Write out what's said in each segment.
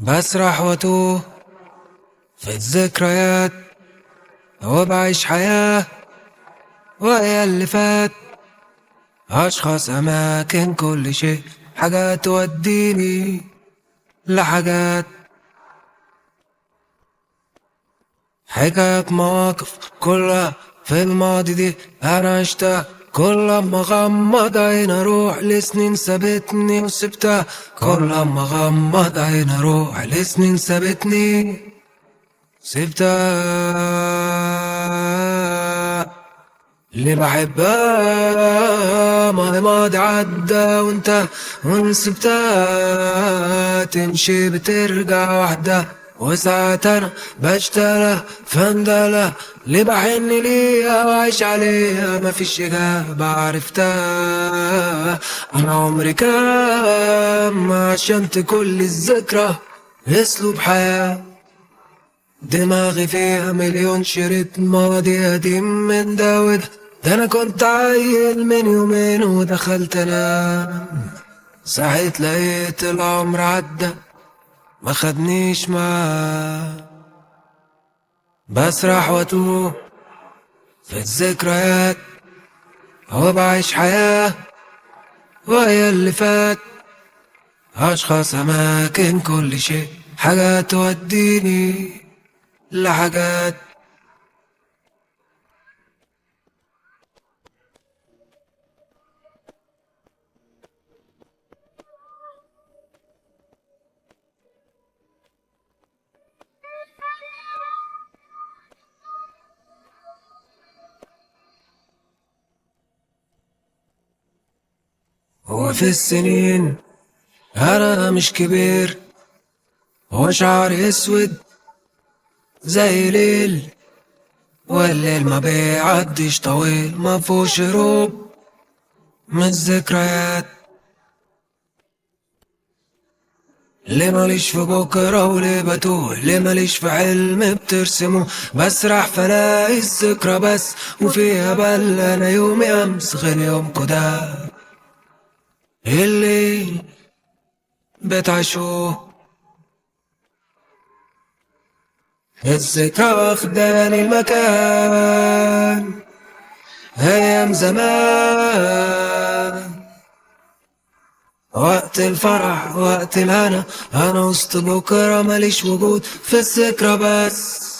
بسرح واتوه في الذكريات وبعيش حياة وهي اللي فات. أشخاص أماكن كل شيء، حاجات توديني لحاجات، حكايات مواقف كلها في الماضي دي أنا عشتها. كل لما غمض عين أروح لسنين سابتني وسبتها. كل لما غمض عين أروح لسنين سابتني سبتها. اللي بحبها ما هي ماضي عدى وانت ونسبتها، تمشي بترجع وحدها. وساعات انا بشتغل فندلة اللي بحن ليها وعايش عليها، مفيش اجابة عرفتها. انا عمري كام عشان كل الذكرى اسلوب حياة، دماغي فيها مليون شريط ماضي قديم من ده وده. ده انا كنت عيل من يومين ودخلت انام، صحيت لقيت العمر عدى ما خدنيش معاه. بسرح واتوه في الذكريات وبعيش حياة وهي اللي فات. أشخاص أماكن كل شيء، حاجات توديني لحاجات. وفي السنين أنا مش كبير وشعري أسود زي ليل، والليل ما بيعديش طويل ما فيهوش هروب من الذكريات. ليه ماليش في بكرة وليه بتوه، ليه ماليش في حلم بترسمه. بسرح فلاقي الذكرى بس وفيها بل أنا يومي أمس غير يومكو ده اللي بتعيشوه. الذكرى واخداني المكان أيام زمان، وقت الفرح وقت الهنا. أنا وسط بكرة ماليش وجود، في الذكرى بس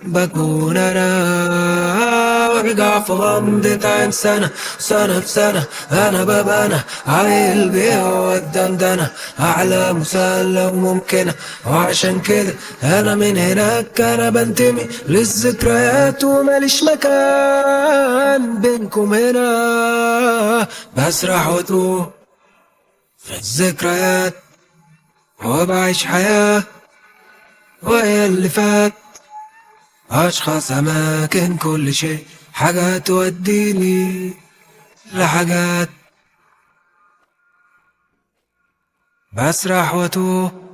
بكون أنا. وارجع في غمضة عين سنة سنة بسنة، أنا ببقى أنا عيل بيها الدندنة، أحلام مسهلة وممكنة. وعشان كده أنا من هناك أنا بنتمي للذكريات وماليش مكان بينكم هنا. بسرح واتوه في الذكريات وبعيش حياة وهي اللي فات. أشخاص أماكن كل شيء، حاجات توديني لحاجات. بسرح واتوه.